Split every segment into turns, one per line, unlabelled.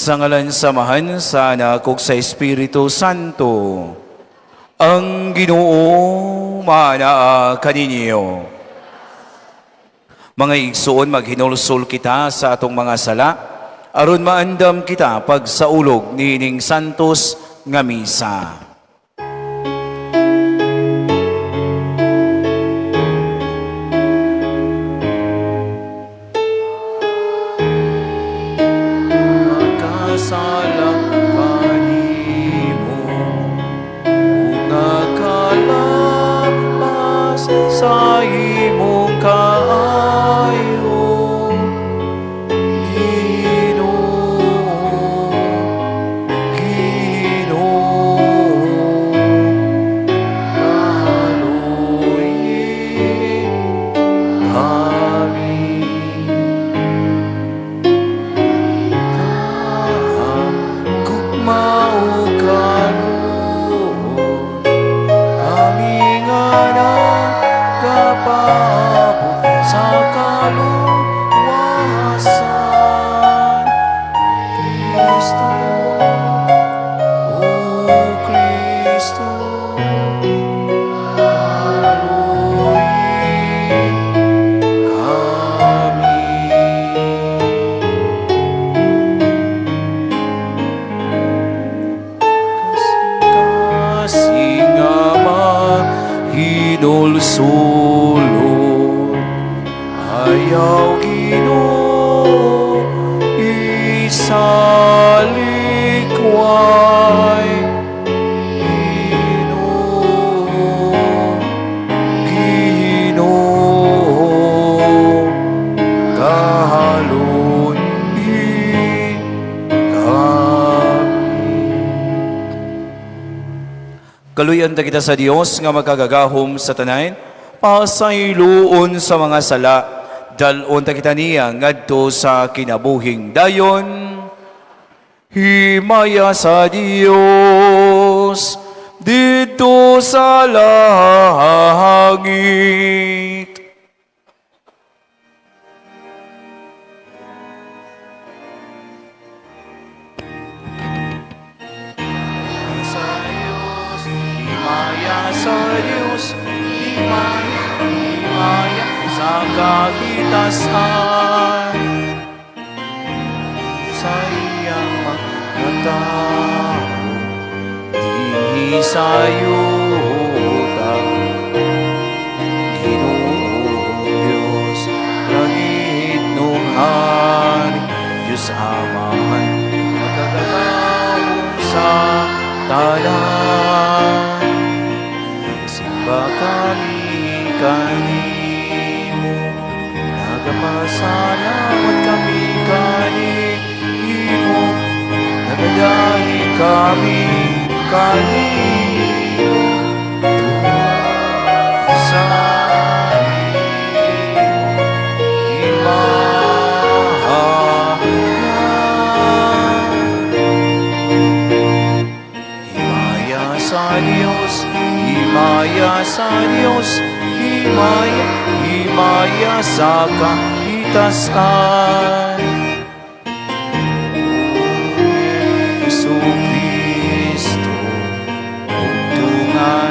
Sa ngalan sa Amahan, sa Anak, ug sa Espiritu Santo. Ang Ginoo maanaa kaninyo. Mga igsuon, maghinulsol kita sa atong mga sala aron maandam kita pagsaulog niining santos nga misa. Makasala kanimo ug nakalapas sa imong kaayo. Ginoo, Ginoo, kaluoyi kami. Gugma ug kaluoy, kami nga nagapaabot sa kaluwasan. Kristo, O Kristo, kaluoyi kami. Kasi nga mahinulsulon, ayaw, Ginoo, isalikway. Ginoo, Ginoo, kaluoyi kami. Kaluyan ta kita sa Dios nga makagagahom sa tanan, pasayloon sa mga sala, dal-on ta kita niya ngadto sa kinabuhing dayon. Himaya sa Dios didto sa langit. Sa Diyos, himaya sa Diyos, himaya, himaya sa kahitasan. Sa iyang mga tao, dinhi sa yuta. Ginoong Diyos, langit nung hari, Diyos Amahan, makagagahom sa tanan. Simba kami kanimo, nagapasalamat kami kanimo, nagadahi kami kanimo. Sa imong himaya. Himaya sa Diyos, himaya sa Diyos, himaya, himaya sa kahitasan. Jesu Kristo, tugtungan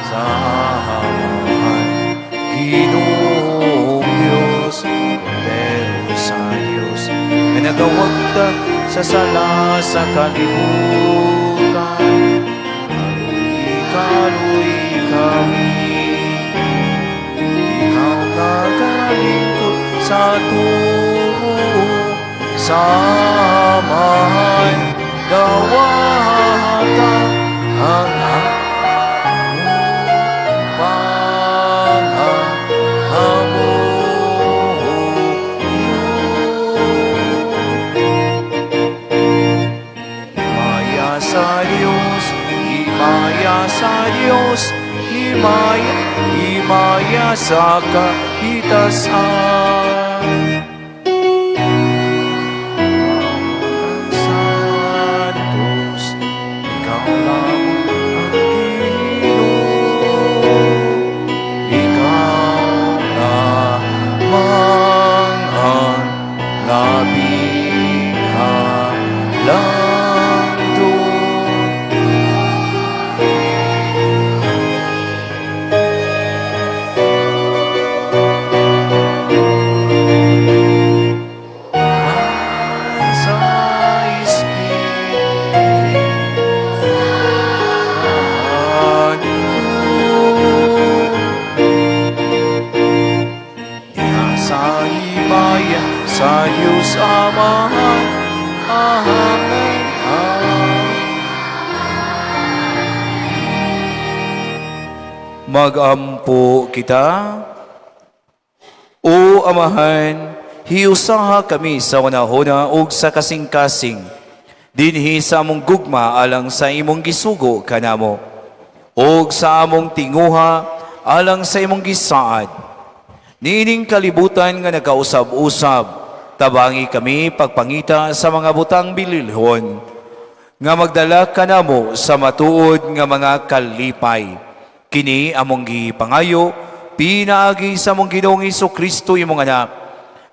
sa Amahan, Ginoong Diyos, Kordero sa Diyos, nga nagawagta sa sala sa kalibutan. Kaluoyi, kaluoyi kami. Ikaw nagalingkod sa tuo, sa Amahan, dawata ang among panghamuyo. Himaya sa Diyos, himaya sa Diyos, himaya, himaya sa kahitasan. Santos, ikaw lamang ang Ginoo, ikaw lamang ang Himaya sa Diyos Amahan. Amen. Amen. Magampo kita. O Amahan, hiusaha kami sa hunahuna ug sa kasing-kasing. Dinhi sa among gugma alang sa imong gisugo kanamo. Ug sa among tinguha alang sa imong gisaad. Niining kalibutan nga nagkausab-usab, tabangi kami pagpangita sa mga butang bililhon, nga magdala kanamo sa matuod nga mga kalipay. Kini among gipangayo, pinaagi sa among Ginoong Kristo imong anak,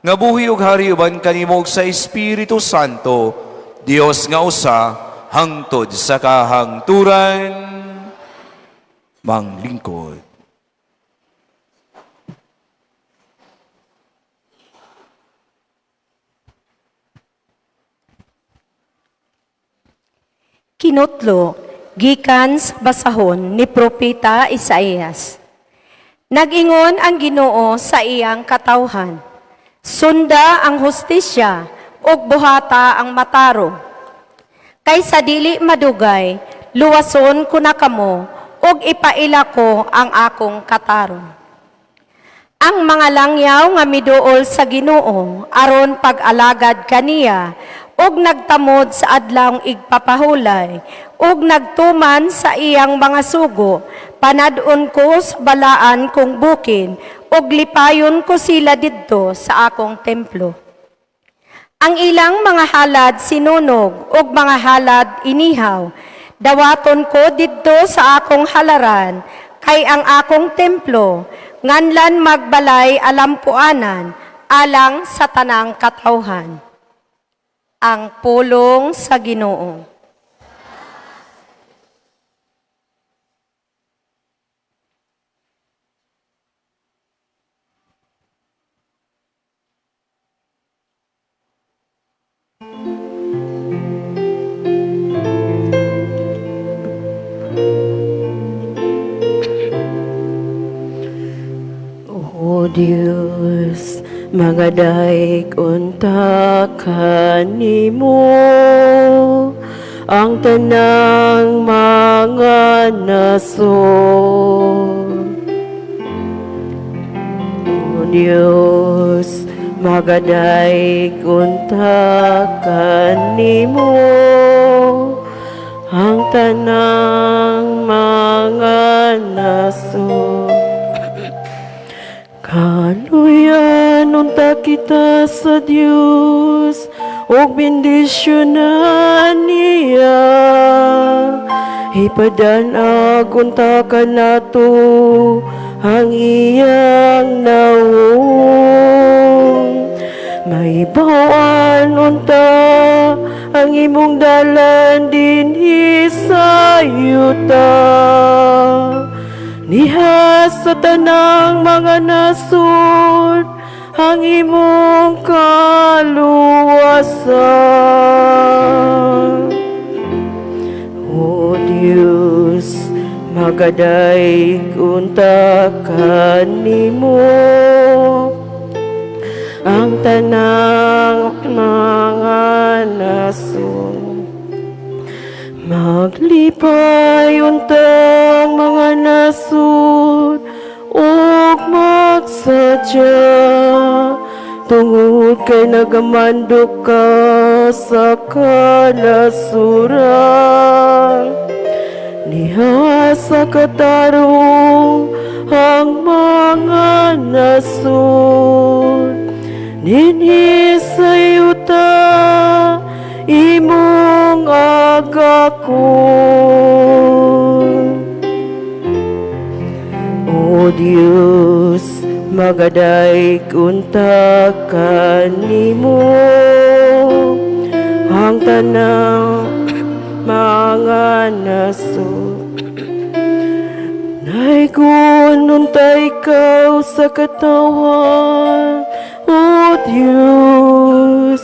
nga buhi ug hari uban kanimo ug sa Espiritu Santo, Dios nga usa, hangtod sa kahangturan. Manglingkod.
Kinutlo, gikan sa basahon ni Propeta Isaías. Nag-ingon ang Ginoo sa iyang katawhan: "Sunda ang hustisya ug buhata ang matarong. Kay sa dili madugay, luwason ko na kamo ug ipaila ko ang akong katarong." Ang mga langyaw nga miduol sa Ginoo aron pag-alagad kaniya ug nagtamod sa adlawng igpapahulay ug nagtuman sa iyang mga sugo, panad-on ko sa balaan kong bukid ug lipayon ko sila didto sa akong templo. Ang ilang mga halad sinunog ug mga halad inihaw, dawaton ko didto sa akong halaran, kay ang akong templo nganlan magbalay alampuanan alang sa tanang katawhan. Ang pulong sa Ginoo.
O Dios, magadayeg unta kanimo ang tanang mga nasod. O Dios, magadayeg unta kanimo ang tanang mga nasod. Kaluyan unta kita sa Dios ug bendisyonan niya. Ipadan-ag unta kanato ang iyang nawong. Mahibaw-an unta ang imong dalan dinhi sa yuta. Diha sa tanang mga nasod ang imong kaluwasan. O Dios, magadayeg unta kanimo ang tanang mga nasod. Maglipay untang mga nasod ug magsadya tungod kay nagamando ka sa kanasuran. Diha sa katarong ang mga nasod, dinhi sa yuta imong agakon. O Dios, magadayeg unta kanimo ang tanang mga nasod. Daygon unta ikaw sa katawhan, O Dios,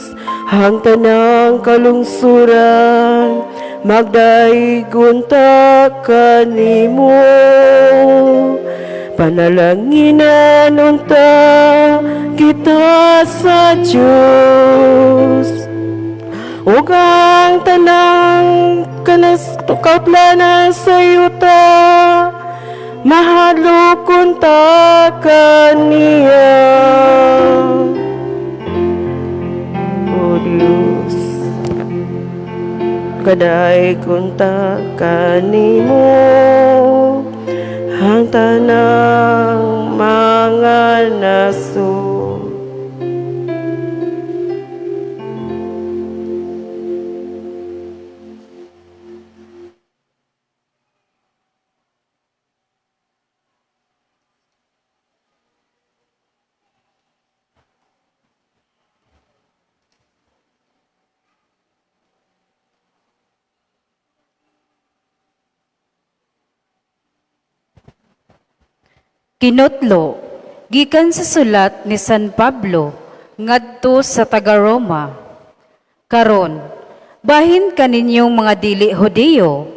ang tanang kalungsuran, magdayeg unta kanimo. Panalanginan unta kita. Kita sa Diyos ug ang tanang kanas kauplanan sa yuta mahadlok unta kaniya. O Diyos, kadaig unta kanimo ang tanang mga nasod.
Kinotlo, gikan sa sulat ni San Pablo ngadto sa taga-Roma. Karon, bahin kaninyong mga dili Hudiyo,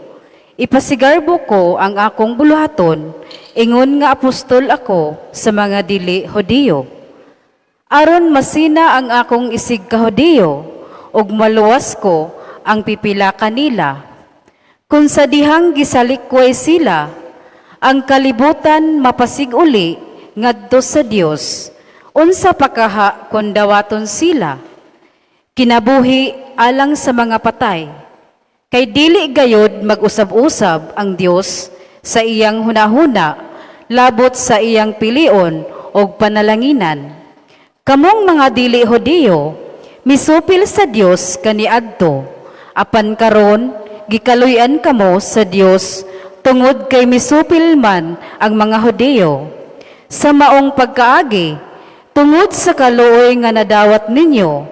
ipasigarbo ko ang akong buluhaton, ingon nga apostol ako sa mga dili Hudiyo. Aron masina ang akong isig ka Hudiyo, ug maluwas ko ang pipila kanila. Kung sa dihang gisalikway sila, ang kalibutan mapasig-uli ngadto sa Dios. Unsa pa kaha kon dawaton sila? Kinabuhi alang sa mga patay. Kay dili gayod mag-usab-usab ang Dios sa iyang hunahuna, labot sa iyang pilion og panalanginan. Kamong mga dili Hudiyo, misupil sa Dios kaniadto. Apan karon gikaluy-an kamo sa Dios tungod kay misupil man ang mga Hudiyo. Sa maong pagkaagi, tungod sa kaluoy nga nadawat ninyo,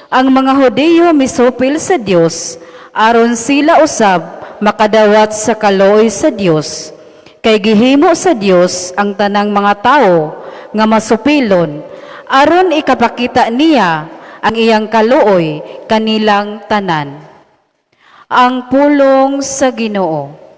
ang mga Hudiyo misupil sa Dios aron sila usab makadawat sa kaluoy sa Dios. Kay gihimo sa Dios ang tanang mga tawo nga masupilon aron ikapakita niya ang iyang kaluoy kanilang tanan. Ang pulong sa Ginoo.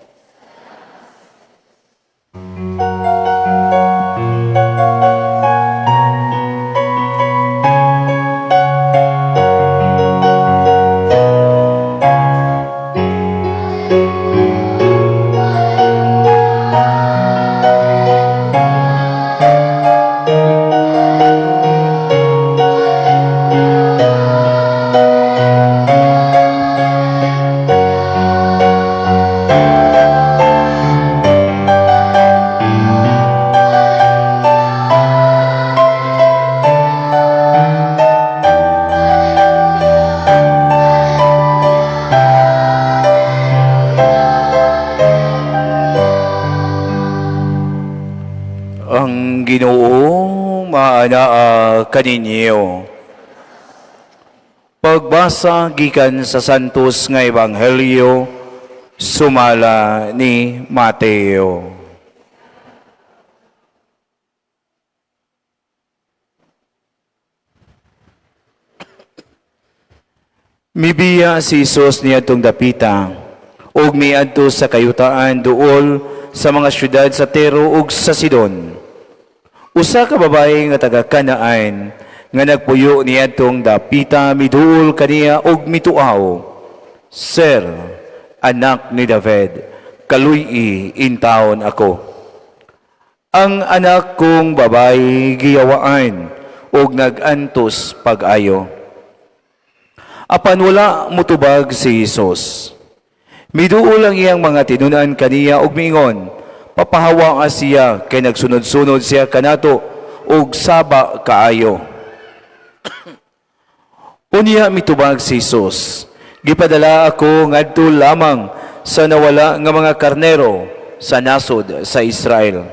Ang Ginoo maanaa kaninyo. Pagbasa gikan sa Santos nga Ebanghelyo sumala ni Mateo. Mibiya si Hesus niadtong dapita ug miadto sa kayutaan duol sa mga syudad sa Tiro ug sa Sidon. Usa ka babayi nga taga Kanaan nga nagpuyo niadtong dapita miduol kaniya ug mituaw. Sir, anak ni David, kaluy-i intawon ako. Ang anak kong babayi giyawaan ug nag-antos pag-ayo. Apan wala mutubag si Hesus. Miduol ang iyang mga tinunan kaniya ug miingon, papahawa siya kay nagsunod-sunod siya kanato ug saba kaayo. Unya mitubag si Hesus, gipadala ako ngadto lamang sa nawala nga mga karnero sa nasod sa Israel.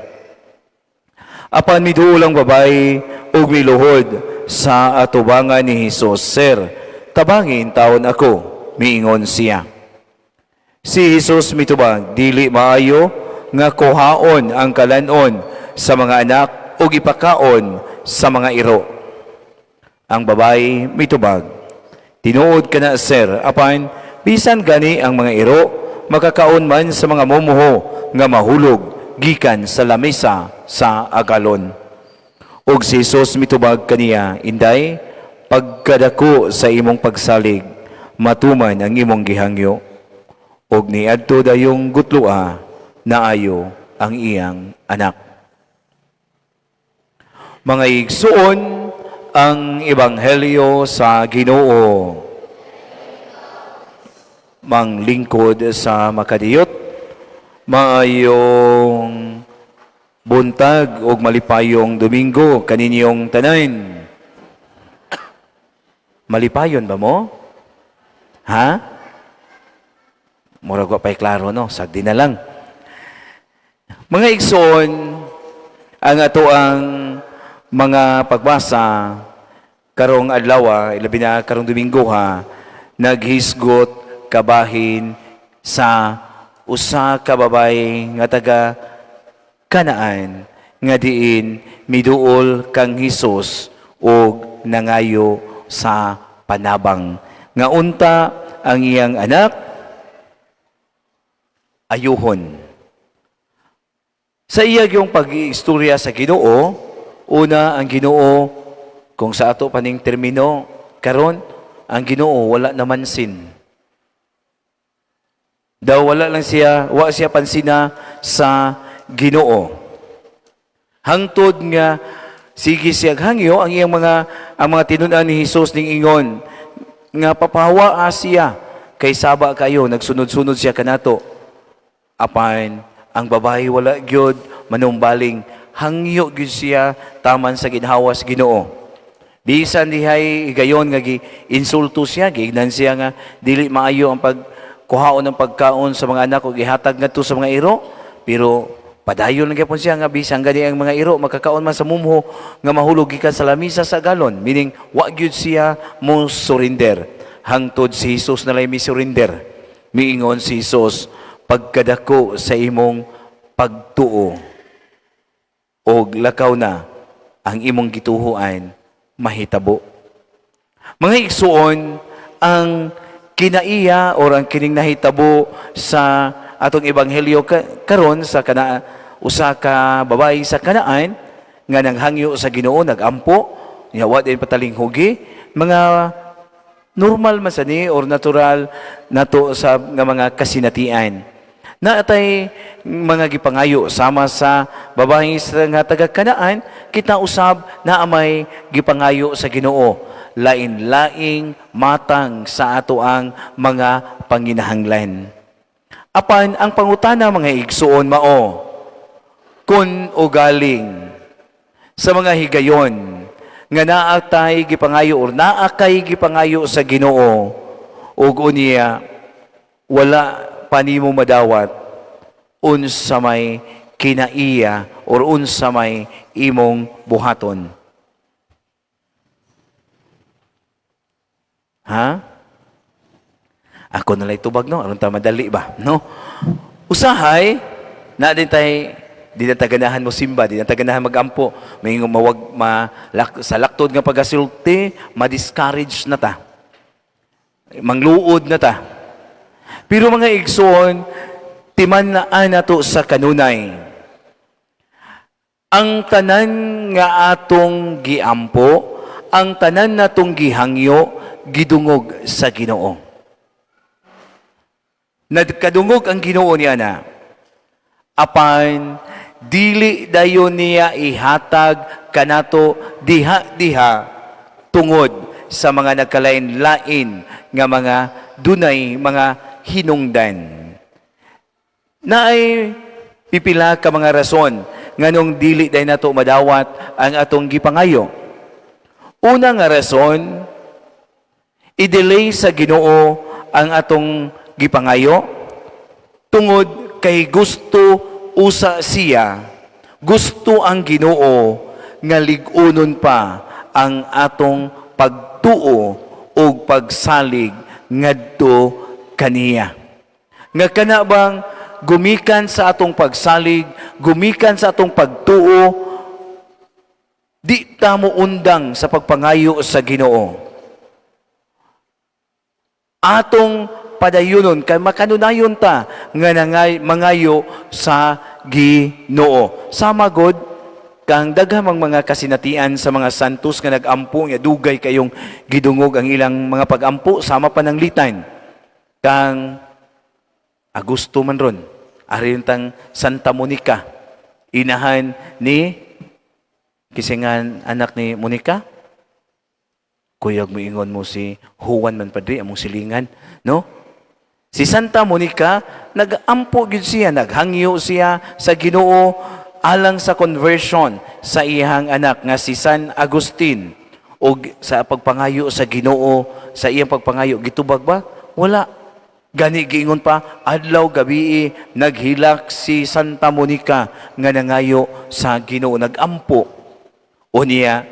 Apan miduol ang babayi ug miluhod sa atubangan ni Hesus, Sir, tabangi intawon ako, miingon siya. Si Hesus mitubag, dili maayo nga kuhaon ang kalanon sa mga anak ug ipakaon sa mga iro. Ang babayi mitubag, tinuod kana, sir, apan bisan gani ang mga iro makakaon man sa mga mumuho nga mahulog gikan sa lamesa sa agalon. Ug si Jesus mitubag kaniya, "Inday, pagkadako sa imong pagsalig, matuman ang imong gihangyo." Ug niadto dayong gutloa, naayo ang iyang anak. Mga igsuon, ang ebanghelyo sa Ginoo. Manglingkod sa makadiyot, maayong buntag ug malipayong Domingo kaninyong tanan. Malipayon ba mo? Ha? Murag wa pa'y klaro, no? Sagdi na lang. Mga igsoon, ang ato ang mga pagbasa karong adlaw, ilabi na karong Domingo ha, naghisgot kabahin sa usa ka babaye nga taga Kanaan nga diin miduol kang Hesus ug nangayo sa panabang nga unta ang iyang anak ayuhon. Sa iya yung pag-iistorya sa Ginoo, una, ang Ginoo, kung sa ato paning termino karon, ang Ginoo wala namansin. Daw wala lang siya, wa siya pansina sa Ginoo. Hangtod nga sige siya hangyo, ang iyang mga ang mga tinun-an ni Hesus ning ingon nga papawa siya kay saba kayo, nagsunod-sunod siya kanato. Apan ang babae wala gyud manumbaling, hangyo gyud siya taman sa ginhawa sa Ginoo. Bisan dihay higayon nga gi insulto siya, giignan siya nga dili maayo ang pagkuhaon ng pagkaon sa mga anak ug gihatag ngadto sa mga iro, pero padayon lang gyapon siya nga bisan gani ang mga iro makakaon man sa mumho nga mahulog gikan sa lamisa sa agalon, meaning wa gyud siya mo surrender hangtod si Jesus na lay mi surrender. Miingon si Jesus, "Pagkadako sa imong pagtuo, og lakaw na, ang imong gituhuan mahitabo." Mga igsuon, ang kinaiya or ang kining nahitabo sa atong ebanghelyo karon sa kana usa ka babayi sa Kanaan nga nanghangyo sa Ginoo, nagampo nya wa din patalinghugi, mga normal man sa ni or natural nato sa nga mga kasinatian. Naatay mga gipangayo sama sa babae sa nga taga Kanaan, kita usab naa may gipangayo sa Ginoo, lain-laing matang sa ato ang mga panginahanglan. Apan ang pangutana, mga igsuon, mao kun ugaling sa mga higayon nga naa tay gipangayo or naa kay gipangayo sa Ginoo ug unya wala pa nimo madawat, unsa may kinaiya or unsa may imong buhaton? Ha? Ako na lang tubag, no, aron ta madali ba, no? Usahay na din tay di na taganahan mo simba, di na taganahan magampo, may mawag ma lak, sa laktod nga pagasulti, ma-discourage na ta. Mangluod na ta. Pero mga igsoon, timan-an nato sa kanunay. Ang tanan nga atong giampo, ang tanan natong gihangyo, gidungog sa Ginoo. Nagkadungog ang Ginoo niya na. Apan dili dayon niya ihatag kanato diha-diha tungod sa mga nagkalain-lain nga mga dunay mga hinungdan. Naay pipila ka mga rason nganong dili day nato madawat ang atong gipangayo. Una nga rason, i-delay sa Ginoo ang atong gipangayo tungod kay gusto usa siya, gusto ang Ginoo nga lig-unon pa ang atong pagtuo ug pagsalig ngadto kaniya. Nga kana bang gumikan sa atong pagsalig, gumikan sa atong pagtuo, di ta mo undang sa pagpangayo sa Ginoo. Atong padayunon kay makanunayon ta nga nangay mangayo sa Ginoo. Sama god Kang daghang mga kasinatian sa mga santos nga nag-ampo nga dugay kayong gidungog ang ilang mga pag-ampo, sama pananglitan kang Agosto man ron. Ari tang Santa Monica, inahan ni kisingan anak ni Monica. Kuyog mo ingon mo si Juan man, padre, among silingan, no? Si Santa Monica, nag-ampo gyud siya, naghangyo siya sa Ginoo alang sa conversion sa iyang anak nga si San Agustin. Og sa pagpangayo sa Ginoo, sa iyang pagpangayo, gitubag ba? Wala. Gani giingon pa, adlaw gabi naghilak si Santa Monica nga nangayo sa Ginoo, nagampo. Unya,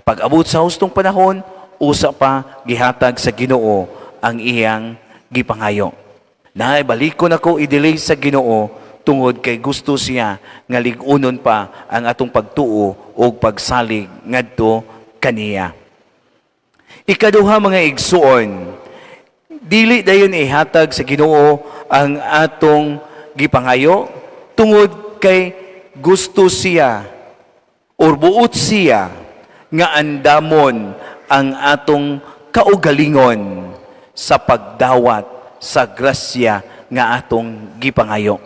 pag-abot sa hustong panahon, usa pa gihatag sa Ginoo ang iyang gipangayo. Nay, balikon ako i-delay sa Ginoo tungod kay gusto siya nga lig-unon pa ang atong pagtuo ug pagsalig ngadto kaniya. Ikaduha, mga igsuon, dili dayon ihatag sa Ginoo ang atong gipangayo tungod kay gusto siya or buot siya nga andamon ang atong kaugalingon sa pagdawat sa grasya nga atong gipangayo.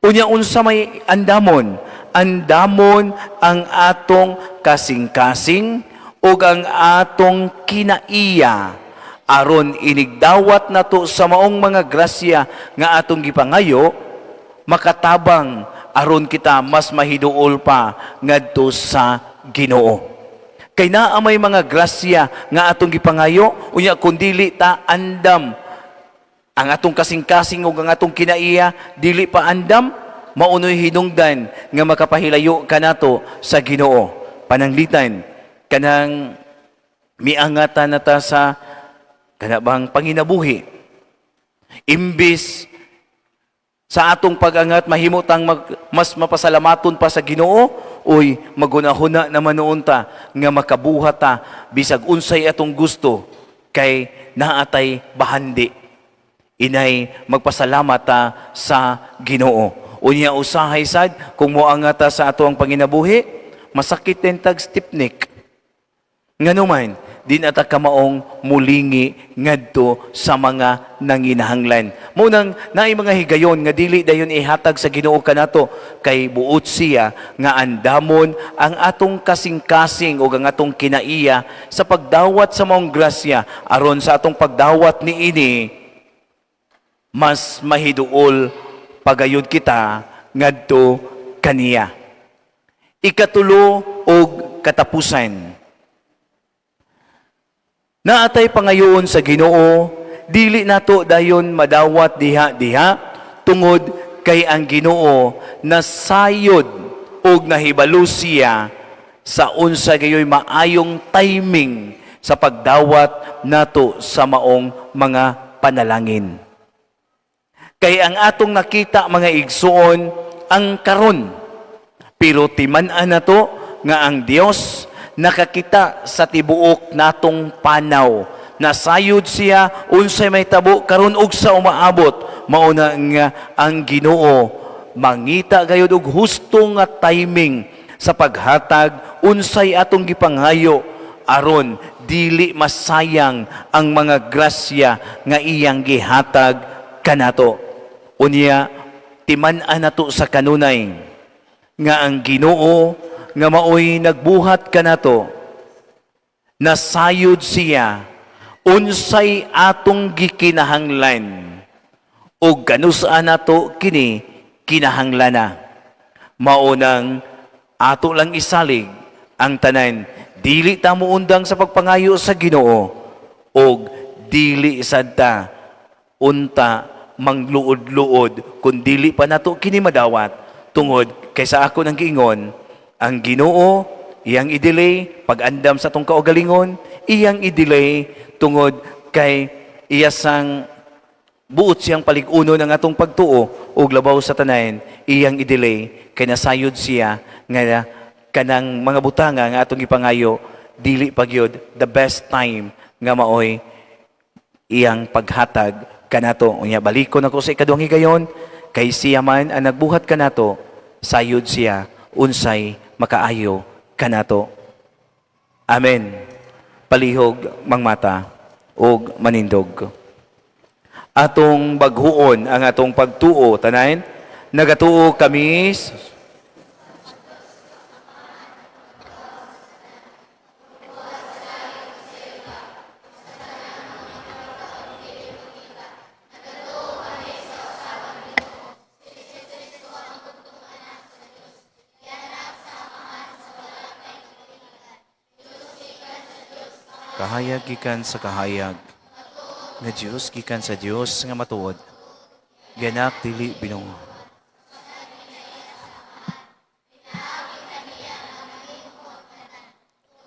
Unya, unsa may andamon? Andamon ang atong kasing-kasing ug ang atong kinaiya aron inigdawat nato sa maong mga grasya nga atong gipangayo, makatabang aron kita mas mahiduol pa ngadto sa Ginoo. Kay naa may mga grasya nga atong gipangayo, unya kun dili ta andam ang atong kasing-kasing ug ang atong kinaiya, dili pa andam, maunoy hinungdan nga makapahilayo kanato sa Ginoo. Pananglitan kanang miangatan na ta sa kana bang panginabuhi, imbis sa atong pag-angat mahimo tang mas mapasalamaton pa sa Ginoo, uy, magunahuna naman noon ta nga makabuhat ta bisag unsay atong gusto kay naatay bahandi. Inay magpasalamat ta sa Ginoo. Unya usahay sad kung moangat ta sa ato ang panginabuhi, masakit din tag stiff neck. Nganuman, di na ta kamaong mulingi ngadto sa mga nanginahanglan. Mao nang naay mga higayon nga dili dayon ihatag sa Ginoo kanato kay buot siya nga andamon ang atong kasing-kasing ug ang atong kinaiya sa pagdawat sa maong grasya, aron sa atong pagdawat niini mas mahiduol pagayod kita ngadto kaniya. Ikatulo og katapusan, naatay pangayoon sa Ginoo, dili nato dayon madawat diha-diha tungod kay ang Ginoo nasayod og nahibalo siya sa unsa gayoy maayong timing sa pagdawat nato sa maong mga panalangin. Kay ang atong nakita, mga igsuon, ang karon. Pero timan-an nato nga ang Dios nakakita sa tibuok natong panaw. Nasayod siya unsay may tabo karon ug sa umaabot. Mao na nga ang Ginoo mangita gayud og husto nga timing sa paghatag unsay atong gipangayo aron dili masayang ang mga grasya nga iyang gihatag kanato. Unya timan-an nato sa kanunay nga ang Ginoo nga maoy nagbuhat kanato, nasayod siya unsay atong gikinahanglan ug kanus-a nato kini kinahanglana. Mao nang ato lang isalig ang tanan, dili ta moundang sa pagpangayo sa Ginoo ug dili sad ta unta mangluod-luod kung dili pa nato kini madawat, tungod kay sa ako nang giingon, ang Ginoo iyang i-delay pag-andam sa atong kaugalingon, iyang i-delay tungod kay iya sang buot siyang palig-uno ng atong pagtuo, ug labaw sa tanan, iyang i-delay kay nasayod siya nga kanang mga butanga nga atong gipangayo dili pa gyud the best time nga maoy iyang paghatag kanato. Unya balikon ako sa ikaduhang higayon, kay siya man ang nagbuhat kanato, sayod siya Unsay makaayo kanato. Amen. Palihog mangmata ug manindog. Atong baghuon ang atong pagtuo tanan. Nagatuo kami kahayag gikan sa kahayag, nga Dios gikan sa Dios nga matuod, gianak dili binuang.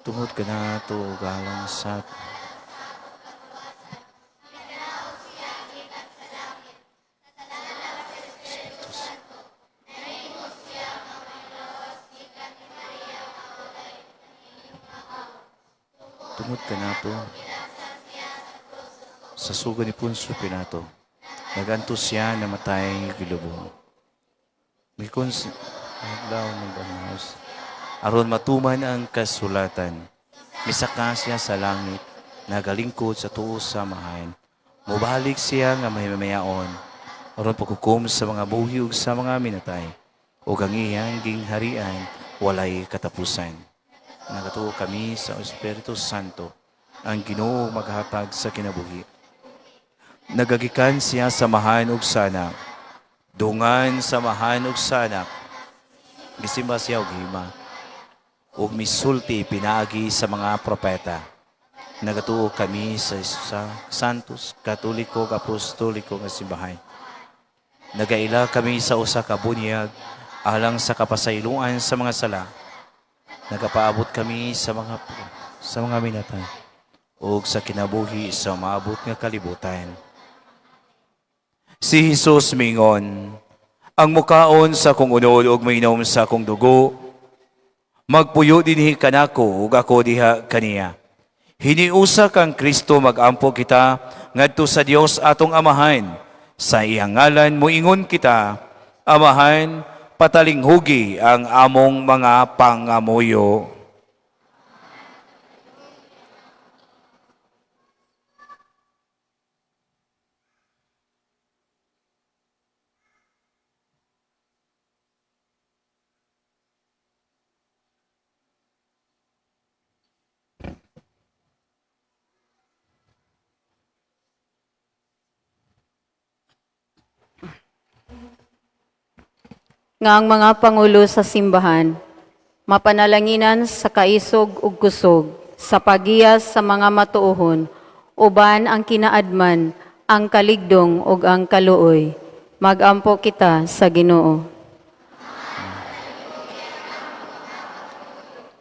Tungod kanato galang sa Espiritu. Tungod kanato sa sugo ni Poncio Pilato, nagantos siya, namatay, gilubong. Mikon adlaw ng banhaws, aron matuman ang kasulatan. Misaka siya sa langit, nagalingkod sa tuo sa Amahan. Mubalik siya nga mahimamayaon, aron paghukom sa mga buhi ug sa mga minatay, ug ang iyang gingharian walay katapusan. Nagatuo kami sa Espiritu Santo, ang Ginoo maghatag sa kinabuhi. Nagagikan siya sa Amahan ug sa Anak. Dungan sa Amahan ug sa Anak. Gisimba siya og hima ug misulti pinaagi sa mga propeta. Nagatuo kami sa Santos, Katoliko, ug Apostoliko nga simbahan. Nagaila kami sa usa ka bunyag alang sa kapasayloan sa mga sala. Nagapaabot kami sa mga minatay ug sa kinabuhi sa maabot nga kalibutan. Si Jesus mingon, "Ang mukaon sa akong unod ug mainom sa akong dugo, magpuyo dinhi kanako ug ako diha kaniya." Hiniusa kang Kristo, magampo kita ngadto sa Dios atong Amahan. Sa iyang ngalan moingon kita, "Amahan, patalinghugi ang among mga pangamuyo."
Nga ang mga pangulo sa simbahan mapanalanginan sa kaisog ug kusog sa pagiya sa mga matuohon uban ang kinaadman, ang kaligdong ug ang kaluoy. Magampo kita sa Ginoo.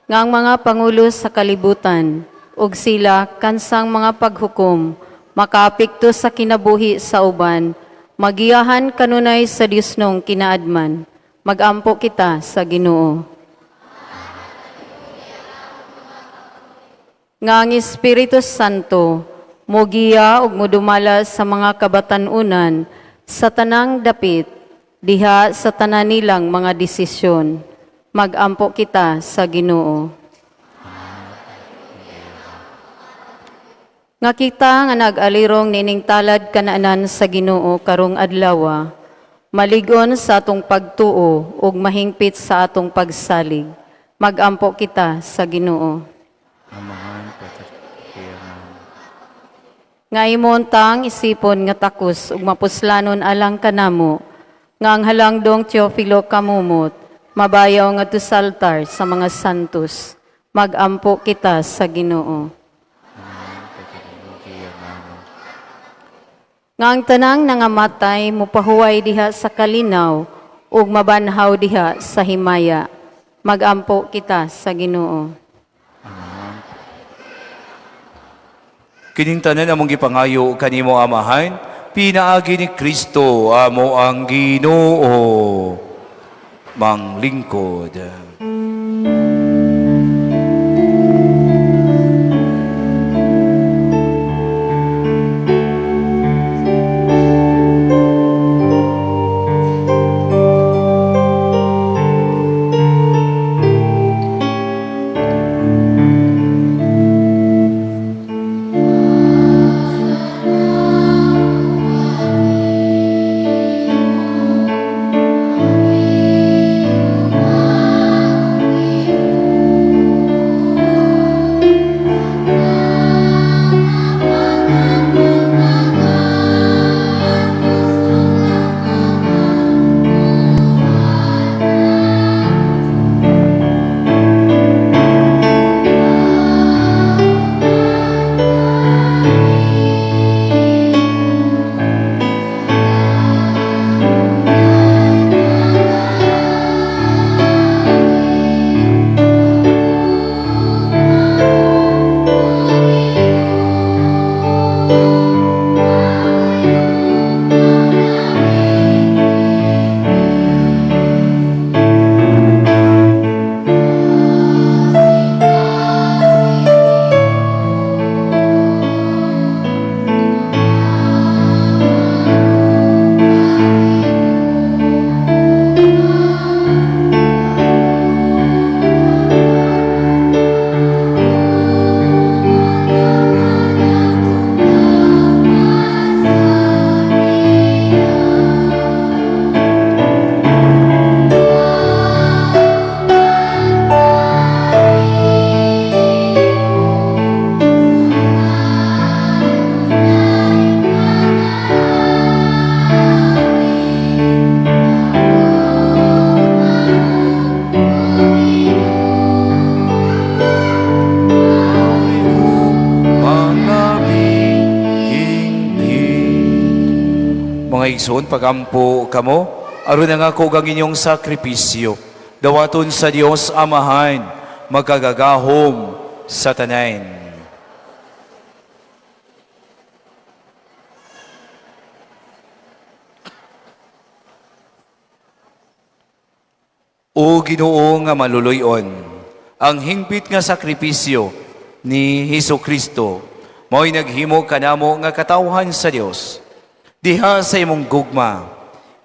Nga ang mga pangulo sa kalibutan ug sila kansang mga paghukom makaapekto sa kinabuhi sa uban, magiyahan kanunay sa Diosnong kinaadman. Magampo kita sa Ginoo. Nga ang Espiritu Santo mogiya ug modumala sa mga kabatan-unan sa tanang dapit diha sa tanan nilang mga desisyon. Magampo kita sa Ginoo. Nga kita nga nag-alirong nining talad kanaanan sa Ginoo karong adlaw, malig-on sa atong pagtuo ug mahingpit sa atong pagsalig. Magampo kita sa Ginoo.
Amahan, patalinghugi.
Nga imong tang isipon nga takos ug mapuslanon alang kanamo, nga ang halangdong Teofilo Camomot mabayaw ngadto sa altar sa mga santos. Magampo kita sa Ginoo.
Amahan, patalinghugi ang amo.
Nga ang tanang nangamatay mupahuway diha sa kalinaw ug mabanhaw diha sa himaya. Magampo kita sa Ginoo.
Kining tanan among gipangayo kanimo, Amahan, pinaagi ni Kristo amo ang Ginoo. Manglingkod. Mga igsoon, pagampo kamo, aron ang ako ug ang inyong sakripisyo dawaton sa Dios Amahan, makagagahom sa tanan. O Ginoo nga maluluy-on, ang hingpit nga sakripisyo ni Hesus Kristo mao'y naghimo kanamo nga katawhan sa Dios. Diha sa imong gugma,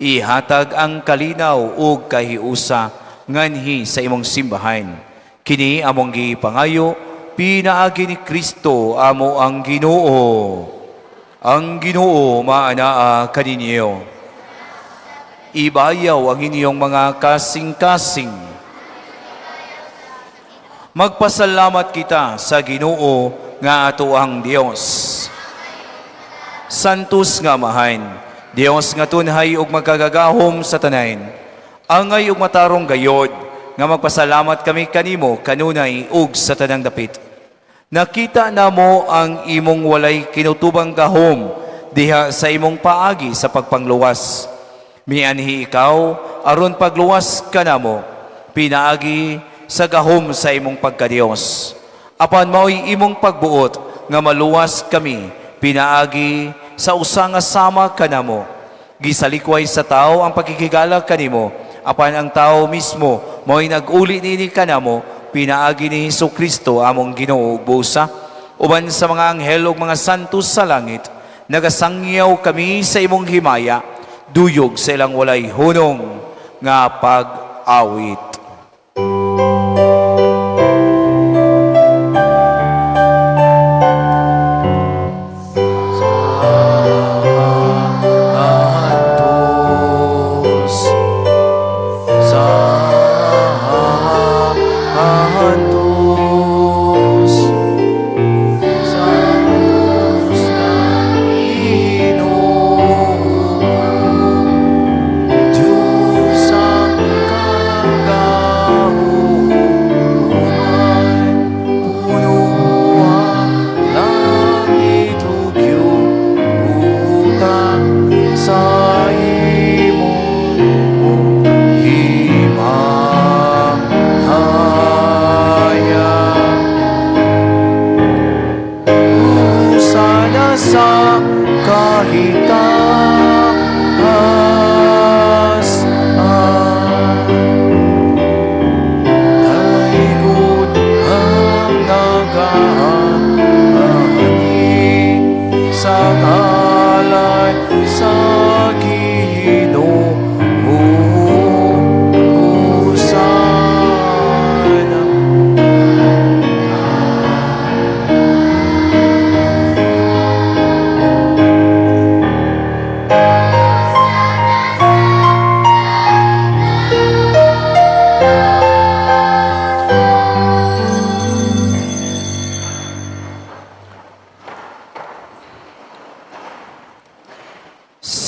ihatag ang kalinaw ug kahiusa nganhi sa imong simbahan. Kini among gipangayo pinaagi ni Kristo amo ang Ginoo. Ang Ginoo maanaa kaninyo. Ibayaw ang inyong mga kasing-kasing. Magpasalamat kita sa Ginoo nga ato ang Dios. Santos nga Amahan, Dios nga tunhay ug magkagagahom sa tanan. Angay ug matarong gayod nga magpasalamat kami kanimo kanunay ug sa tanang dapit. Nakita namo ang imong walay kinutubang gahom diha sa imong paagi sa pagpangluwas. Mianhi ikaw aron pagluwas kanamo, pinaagi sa gahom sa imong pagkadiyos. Apan mao'y imong pagbuot nga maluwas kami, pinaagi sa usa nga sama kanamo. Gisalikway sa tao ang pagkikigala kanimo, apan ang tao mismo mao'y nag-uli niini kanamo, pinaagi ni Hesus Kristo among Ginoo ug busa. Uban sa mga anghel ug mga santos sa langit, nagasangyaw kami sa imong himaya, duyog sa ilang walay hunong nga pag-awit. Santos, Santos, Santos na Ginoo, Diyos ang kagahuman, puno ang langit ug yuta sa imong himaya. Hosana sa kahitaas. Daygon ang nagaanhi sa ngalan sa Ginoo. Hosana.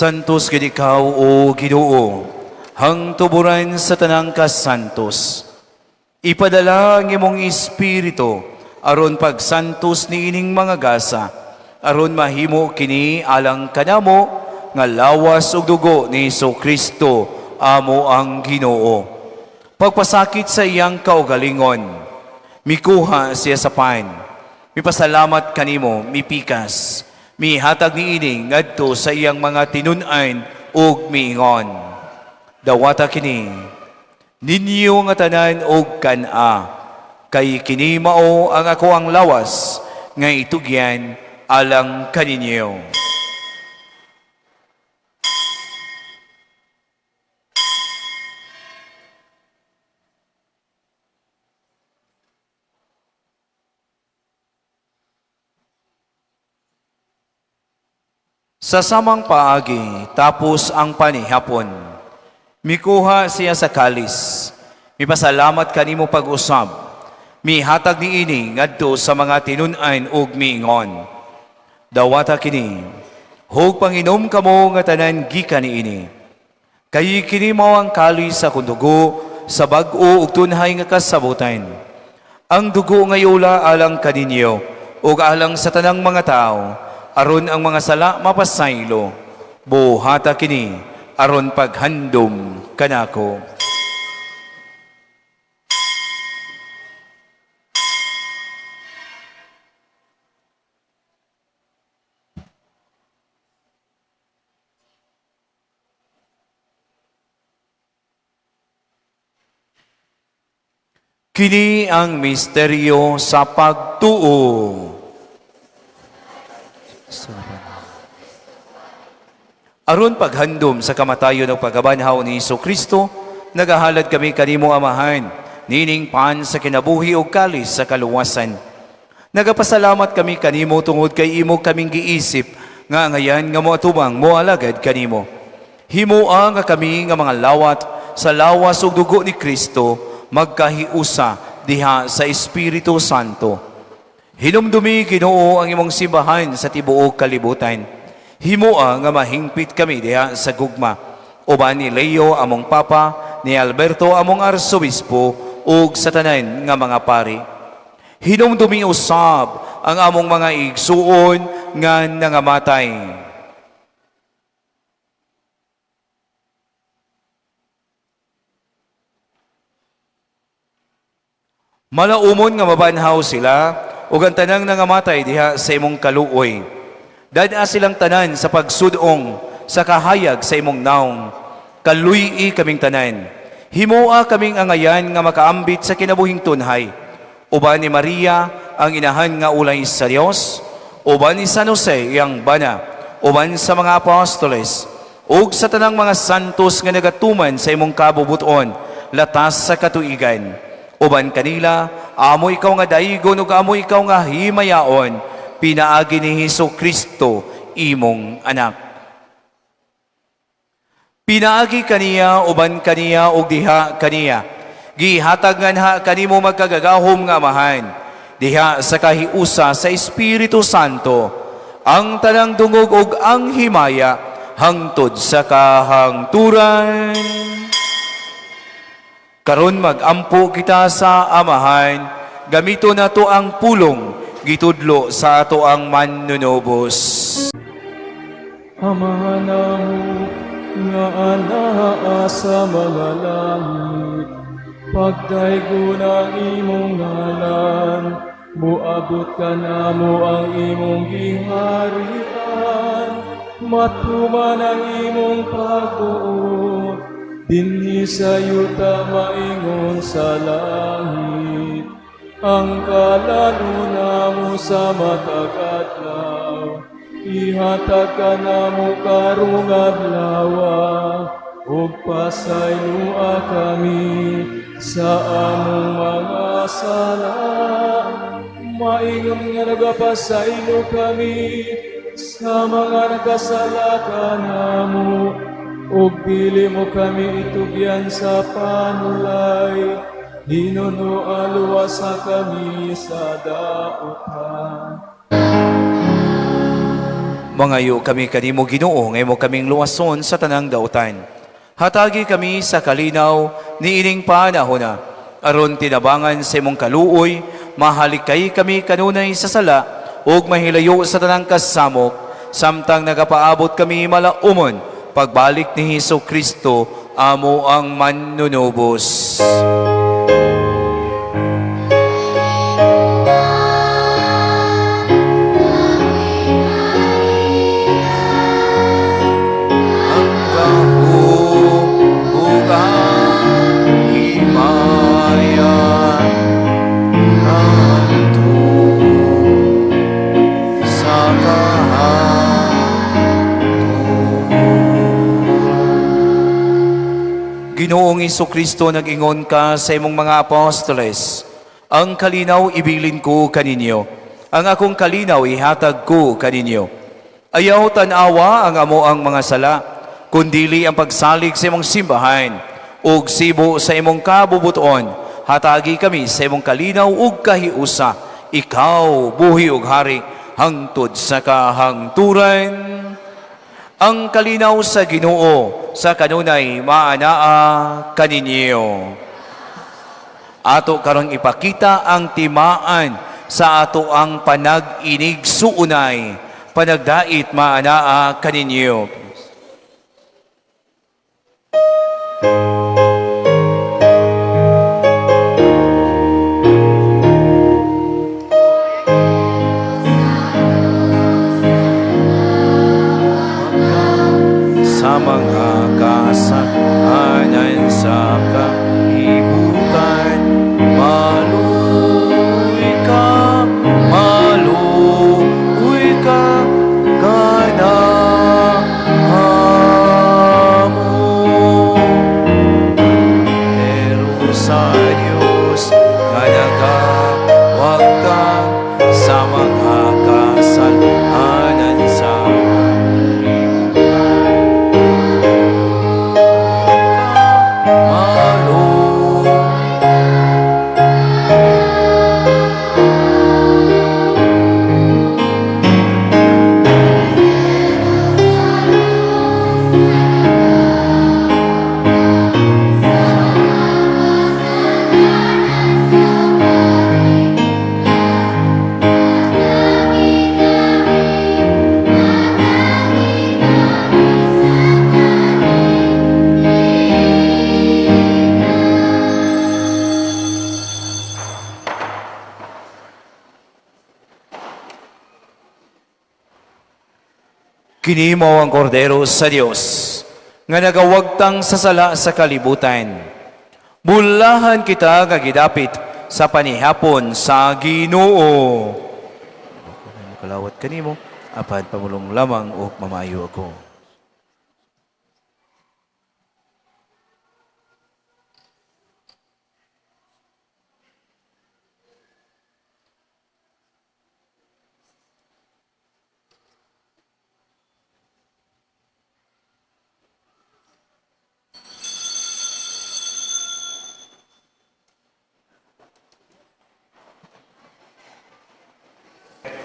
Santos gid ikaw, O Ginoo, hangtuburan sa tanang kasantos. Ipadala ang imong espiritu aron pagsantos niining mga gasa, aron mahimo kini alang kanamo nga lawas ug dugo ni Kristo amo ang Ginoo. Pagpasakit sa iyang kaugalingon, mikuha siya sa pan, mipasalamat kanimo, mipikas, mihatag niini ngadto sa iyang mga tinun-an ug miingon: "Dawata kini ninyo nga tanan og kan-a, kay kini mao ang ako ang lawas nga itugyan alang kaninyo." Sa samang paagi, tapos ang panihapon, mikuha siya sa kalis, mipasalamat kanimo pag-usab, mihatag niini ngadto sa mga tinun-an ug miingon: "Dawata kini, hug panginom kamo nga tanan gikan niini. Kay kini mao ang kalis sa akong dugo sa bag-o ug tunhay nga kasabutan. Ang dugo nga iula alang kaninyo ug alang sa tanang mga tawo, aron ang mga sala mapasaylo. Buhata kini aron paghandom kanako. Kini ang misteryo sa pagtuo. Aron paghandom sa kamatayon ug pagkabanhaw ni Hesus Kristo, nagahalad kami kanimo, Amahan, nining pan sa kinabuhi ug kalis sa kaluwasan. Nagapasalamat kami kanimo tungod kay imo kaming giisip nga angayan nga moatubang moalagad kanimo. Himoa nga kami nga mga lawat sa lawas ug dugo ni Kristo magkahiusa diha sa Espiritu Santo. Hinumdumi, Ginoo, ang imong simbahan sa tibuok kalibutan. Himoa nga mahingpit kami diha sa gugma. Uban ni Leo among Papa, ni Alberto among Arsobispo, ug sa tanan nga mga pari. Hinumdumi usab ang among mga igsuon nga nangamatay. Malaumon nga mabanhaw sila ug ang tanang nangamatay diha sa imong kaluoy. Dad-a silang tanan sa pagsudong sa kahayag sa imong naong. Kaluy-i kaming tanan. Himoa kaming angayan nga makaambit sa kinabuhing tunhay. Uban ni Maria ang inahan nga ulay sa Dios, uban ni San Jose iyang bana, uban sa mga apostoles, ug sa tanang mga santos nga nagatuman sa imong kabubuton, latas sa katuigan. Uban kanila, amo ikaw nga daigon ug amo ikaw nga himayaon, pinaagi ni Hesus Kristo, imong anak. Pinaagi kaniya, uban kaniya, ug diha kaniya. Gihatag nganha kanimo magkagagahom nga Amahan, diha sa kahiusa sa Espiritu Santo, ang tanang dungog ug ang himaya, hangtod sa kahangturan. Karon magampo kita sa Amahan, gamito nato ang pulong, gitudlo sa ato ang manunubos.
Amahan namo nga anaa sa mga langit, pagdaygon ang imong ngalan, muabot kanamo ang imong giharian, matuman ang imong pagbuot, dinhi sa yuta maingon sa langit. Ang kalan-on namo sa matag adlaw, ihatag kanamo karong adlawa, ug pasayloa kami sa among mga sala, maingon nga nagapasaylo kami sa mga nakasala kanamo, ug dili mo kami itugyan sa panulay, hinunoa luwasa kami sa dautan.
Mangayo kami kanimo, Ginoo, nga imo kaming luwason sa tanang dautan. Hatagi kami sa kalinaw niining panahona, aron tinabangan sa imong kaluoy, mahalikay kami kanunay sa sala ug mahilayo sa tanang kasamok, samtang nagapaabot kami malaumon pagbalik ni Hesus Kristo, amo ang manunubos. Ang gahom ug ang himaya hangtod sa kahangturan. Ginoong Kristo, nag-ingon ka sa imong mga apostoles, "Ang kalinaw ibilin ko kaninyo, ang akong kalinaw ihatag ko kaninyo." Ayaw tan-awa ang amoang mga sala, kundili ang pagsalig sa imong simbahan, ug sibo sa imong kabubuton, hatagi kami sa imong kalinaw ug kahiusa. Ikaw, buhi ug hari, hangtod sa kahangturan. Ang kalinaw sa Ginoo sa kanunay maanaa kaninyo. Ato karong ipakita ang timaan sa ato ang panag-inig suunay. Panagdait maanaa kaninyo. ka kanamo. Pero sa Diyos nga nagawagtang sa mga kasalanan sa malo. Kini mao ang kordero sa Dios nga nagawagtang sa sala sa kalibutan. Bulahan kita nga gidapit sa panihapon sa Ginoo. Kalawat kanimo, apan pamulong lamang ug mamayo ako.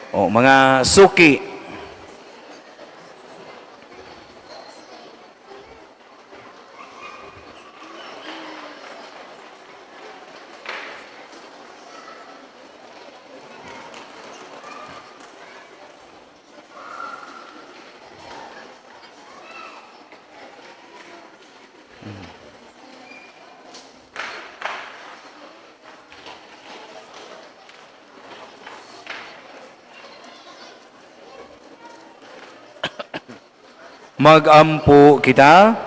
O mga suki. Magampo kita.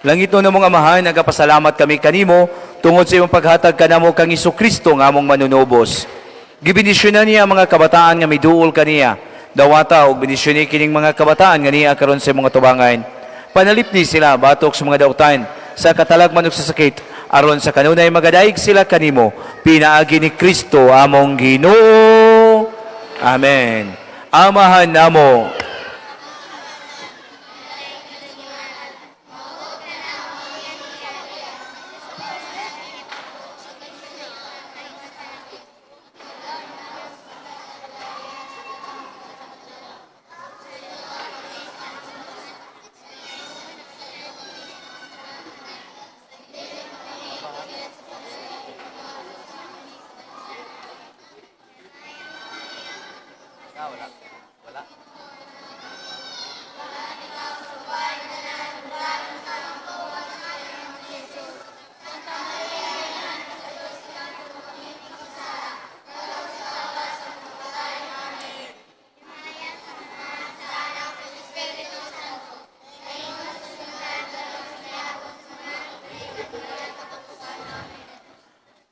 Langit namong Amahan, nagapasalamat kami kanimo tungod sa imong paghatag kanamo kang Kristo nga among manunubos. Gibendisyonan niya ang mga kabataan nga miduol kaniya. Dawata og bendisyoni kining mga kabataan nga niya karon sa imong atubangan. Panalipni sila batok sa mga dautan sa katalagman ug sa sakit, aron sa kanunay magadaig sila kanimo, pinaagi ni Kristo among Ginoo. Amen. Amahan namo.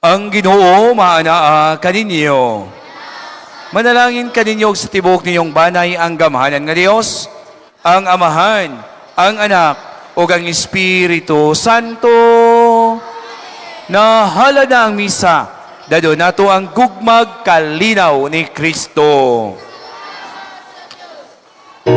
Ang Ginoo maanaa kaninyo. Manalangin kaninyo sa tibuok ninyong banay ang gamhanan nga Dios, ang Amahan, ang Anak, ug ang Espiritu Santo. Nahala na ang misa, dado nato ang gugmag kalinaw ni Kristo.